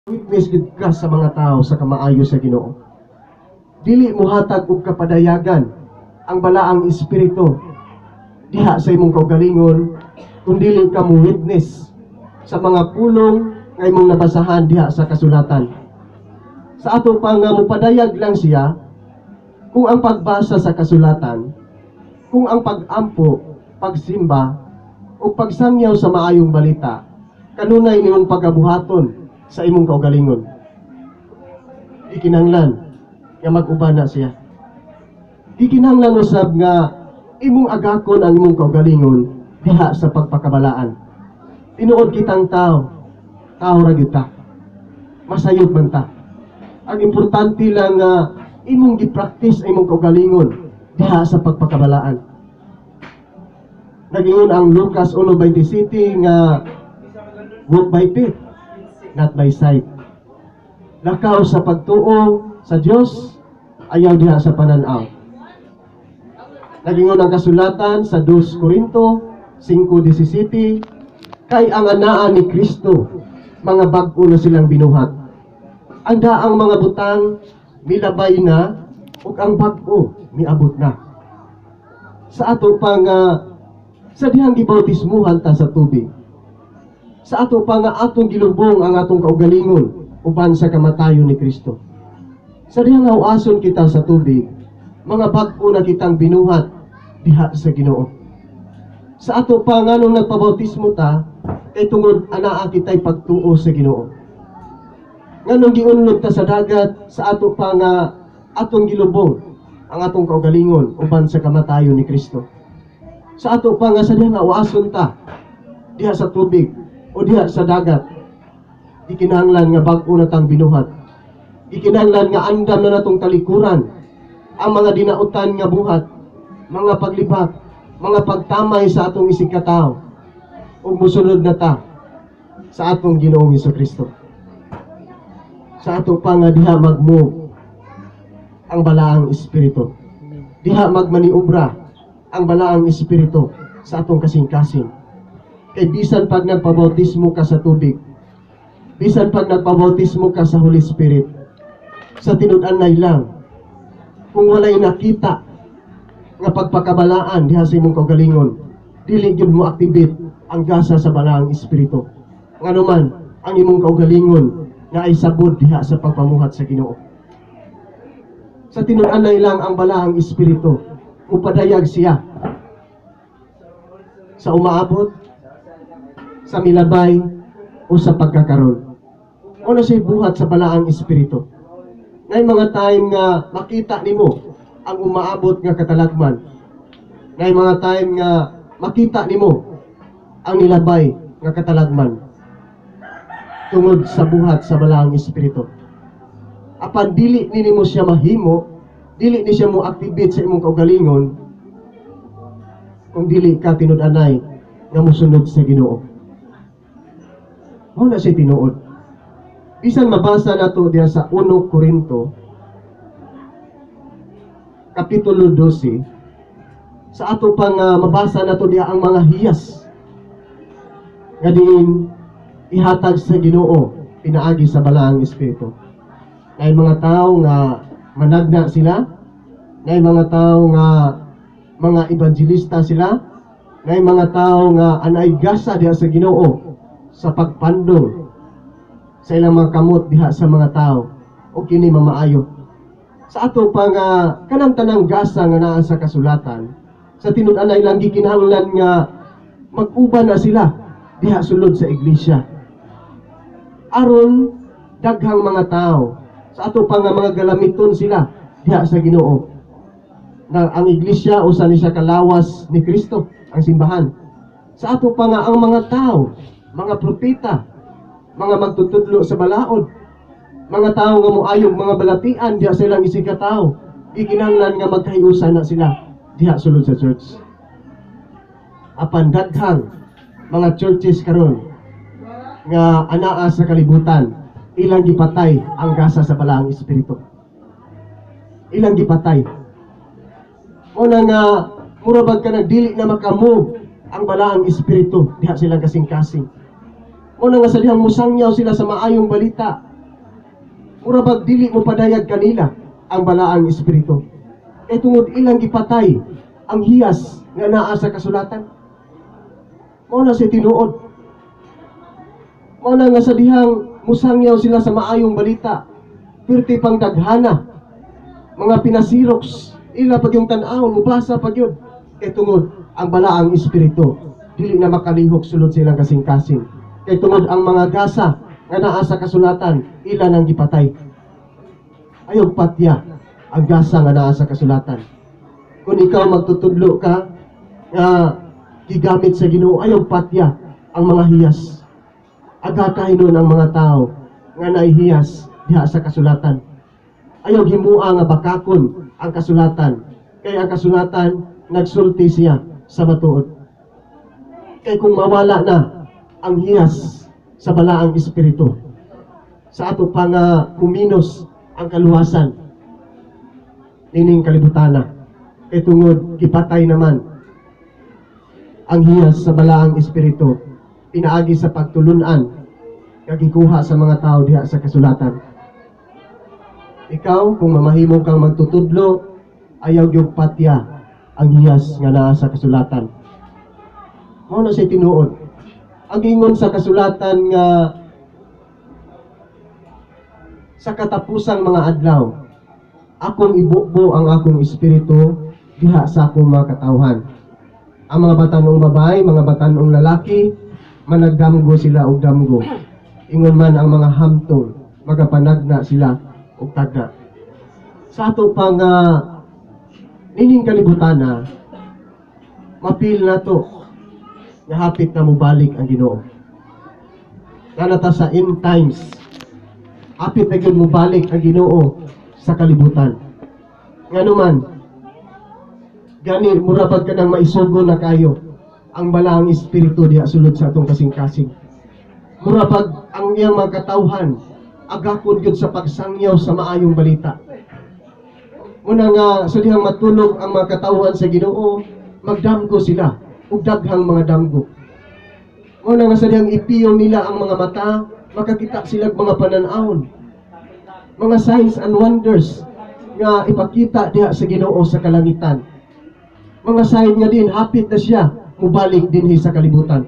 Witness gid ka sa mga tao sa kamaayo sa Ginoo. Dili muhatag og kapadayagan ang Balaang Espiritu diha sa imong kaugalingon kung dili ka mo witness sa mga pulong nga imong nabasahan diha sa kasulatan. Sa ato pa nga mupadayag lang siya kung ang pagbasa sa kasulatan, kung ang pag-ampo, pagsimba, o pagsangyaw sa maayong balita, kanunay nimong pagabuhaton sa imong kaugalingon. Ikinahanglan nga mag-uban na siya. Gikinahanglan usab nga imong agakon ang imong kaugalingon diha sa pagpakabalaan. Tinuod kitang tao, tao ra gyud ta. Masayod man ta. Ang importante lang nga imong gi-practice ang imong kaugalingon diha sa pagpakabalaan. Nagingon ang Lucas 1:27 nga walk by faith, not by sight. Lakaw sa pagtuo sa Dios, ayaw diha sa pananaw. Nagingon ang kasulatan sa 2 Corinto 5:17, kay ang anaa ni Kristo, mga bag-o na silang binuhat. Ang daang mga butang milabay na ug ang bag-o miabot na. Sa ato pa nga sa dihang gibautismuhan ta sa tubig, sa ato pa nga atong gilubong ang atong kaugalingon uban sa kamatayon ni Kristo. Sa dihang huason kita sa tubig, mga bag-o na kitang binuhat diha sa Ginoo. Sa ato pa nga nung nagpabautismo ta, kay tungod anaa kita'y pagtuo sa Ginoo. Nganong giunlod ta sa dagat, sa ato pa nga atong gilubong ang atong kaugalingon uban sa kamatayon ni Kristo. Sa ato pa nga sa diha nga uason ta diha sa tubig o diha sa dagat, gikinahanglan nga bag-o na tang binuhat. Gikinahanglan nga andam na natong talikuran ang mga dinautan nga buhat, mga paglibak, mga pagtamay sa atong isig katao, ug mosunod na ta sa atong Ginoong Kristo. Sa ato pa nga diha mag-move ang Balaang Espiritu. Diha magmaniobra ang Balaang Espiritu sa atong kasing-kasing. Kay bisan pag nagpabautismo ka sa tubig, bisan pag nagpabautismo ka sa Holy Spirit, sa tinud-anay lang, kung walay nakita nga pagpakabalaan diha sa imong kaugalingon, dili gyud mo activate ang gasa sa Balaang Espiritu. Ngano man, ang imong kaugalingon na ay sabod diha sa pagpamuhat sa Ginoo. Sa tinud-anay lang ang Balaang Espiritu, mupadayag siya sa umaabot, sa milabay, o sa pagkakaron. Mao na siya buhat sa Balaang Espiritu. Nay mga time nga makita nimo ang umaabot nga katalagman. Nay mga time nga makita nimo ang nilabay nga katalagman tungod sa buhat sa Balaang Espiritu. Apan dili ni nimo siya mahimo, dili ni siya mo activate sa imong kaugalingon kung dili ka tinud-anay nga mosunod sa Ginoo. Mao na siya tinuod. Bisan mabasa nato diha sa 1 Korinto kapitulo 12, sa ato pang mabasa nato diha ang mga hiyas nga diin ihatag sa Ginoo pinaagi sa Balaang Espiritu. Nay mga tao nga managna sila, nay mga tao nga mga evangelista sila, nay mga tao nga anay gasa diha sa Ginoo sa pagpandong sa ilang mga kamot diha sa mga tao o kini mamaayo. Sa ato pa nga kanang tanang gasa nga naa sa kasulatan, sa tinud-anay lang gikinahanglan nga mag-uban na sila diha sulod sa iglesia. Aron daghang mga tao sa ato pa nga mga galamiton sila diha sa Ginoo. Na ang iglesia usa ni siya kalawas ni Kristo, ang simbahan. Sa ato pa nga ang mga tao, mga propeta, mga magtutudlo sa balaod, mga tao nga moayog mga balatian diha sa ilang isig ka tao, gikinahanglan nga magkahiusan na sila diha sulod sa church. Apan daghang mga churches karon nga anaa sa kalibutan, ilang gipatay ang gasa sa Balaang Espiritu. Ilang gipatay. Una nga mura bag ka dili na makamove ang Balaang Espiritu diha silang kasing-kasing. Una nga sa dihang musangyaw sila sa maayong balita, Mura bag dili mo padayag kanila ang Balaang Espiritu. Kay tungod ilang gipatay ang hiyas nga naa sa kasulatan. Mao na si tinuod. Mao na nga sa dihang musangyaw sila sa maayong balita, pirti pang daghana, mga pinasirox, ila pag yung tan-awon, mubasa pag yun. Kay tungod ang Balaang Espiritu, dili na makalihok sulod silang kasing-kasing. Kay tungod ang mga gasa nga naa sa kasulatan, ila nang gipatay. Ayaw patya ang gasa nga naa sa kasulatan. Kung ikaw magtutudlo ka nga gigamit sa Ginoo, ayaw patya ang mga hiyas. Agakahin nun ang mga tao nga naihiyas diha sa kasulatan. Ayaw himua nga bakakon ang kasulatan. Kay ang kasulatan, nagsulti siya sa matuod. Kay kung mawala na ang hiyas sa Balaang Espiritu, sa ato pa nga kuminos ang kaluwasan nining kalibutana. Kay tungod gipatay naman ang hiyas sa Balaang Espiritu pinaagi sa pagtulunan nga gikuha sa mga tao diha sa kasulatan. Ikaw, kung mamahimo kang magtutudlo, ayaw gyud patya ang hiyas nga naa sa kasulatan. Mao na siya tinuod. Ang ingon sa kasulatan nga sa katapusang mga adlaw, akong ibubo ang akong espiritu diha sa akong mga katawhan. Ang mga batanong babae, mga batanong lalaki, managdamgo sila og damgo. Ingon man ang mga hamtong, magapanagna sila og tagna. Sa ato pa nga nining kalibutana, mapil na to nga hapit na mobalik ang Ginoo. Naa ta sa end times. Hapit na gyud mobalik ang Ginoo sa kalibutan. Ngano man, gani mura pag kanang maisugo na kayo ang Balaang Espiritu diha sulod sa atong kasing-kasing. Mura pag ang iyang mga katawhan agakon gyud sa pagsangyaw sa maayong balita. Muna nga sa dihang matulog ang mga katawhan sa Ginoo, magdamgo sila ug daghang mga damgo. Muna nga sa dihang ipiyo nila ang mga mata, makakita sila og mga panan-awon. Mga signs and wonders nga ipakita diha sa Ginoo sa kalangitan. Mga sign nga din hapit na siya mubalik dinhi sa kalibutan.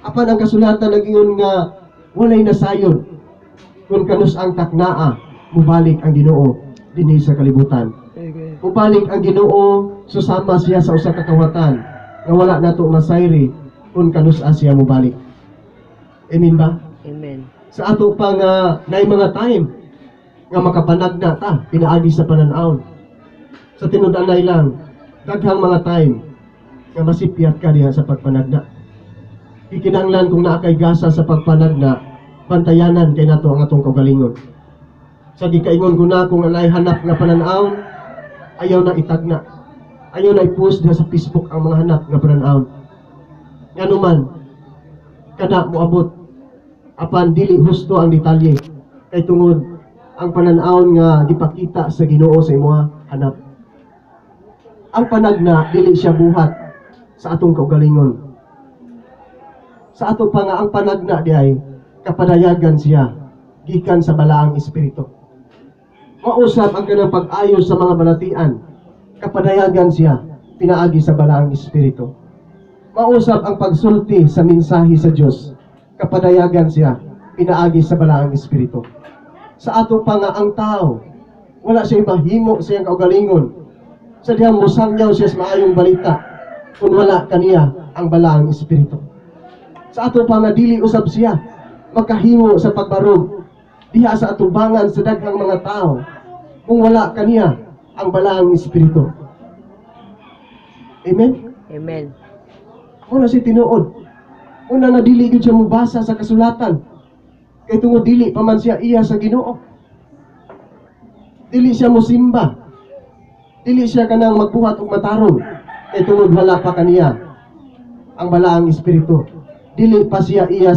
Apan ang kasulatan nagingon nga walay nasayod kung kanus ang taknaa mubalik ang Ginoo dinhi sa kalibutan. Mubalik ang Ginoo, susama siya sa usa ka kawatan nga wala nato masayri kung kanus-a siya mubalik. Amen ba? Amen. Sa ato pa nga naay mga time nga makapanagna ta pinaagi sa panan-awon. Sa tinud-anay lang, daghang mga time nga masipyat ka diha sa pagpanagna. Gikinahanglan kung naa kay gasa sa pagpanagna, bantayanan kay nato ang atong kaugalingon. Sa gikaingon ko na, kung anay hanap nga panan-awon, ayaw na itagna. Ayaw na i-post diha sa Facebook ang mga hanap nga panan-awon. Ngano man, kada moabot apan dili husto ang detalye kay tungod ang panan-awon nga gipakita sa Ginoo sa imuha hanap. Ang panagna, dili siya buhat sa atong kaugalingon. Sa ato pa nga ang panagna diay kapadayagan siya gikan sa Balaang Espiritu. Mausap ang kanang pag-ayo sa mga balatian, kapadayagan siya pinaagi sa Balaang Espiritu. Mausap ang pagsulti sa mensahe sa Dios, kapadayagan siya pinaagi sa Balaang Espiritu. Sa ato pa nga ang tao, wala siya mahimo sa iyang kaugalingon. Sa dihang musangyaw siya sa maayong balita kung wala kaniya ang Balaang Espiritu. Sa ato pa nga dili usab siya makahimo sa pagbarog diha sa atubangan sa daghang mga tao kung wala kaniya ang Balaang Espiritu. Amen? Amen. Muna si tinuod. Una nga dili gyud siya mobasa sa kasulatan. Kay tungod dili pa man siya iya sa Ginoo. Dili siya mosimba. Dili siya kanang magbuhat og matarong. Kay tungod wala pa kaniya ang Balaang Espiritu. Dili pa siya iya.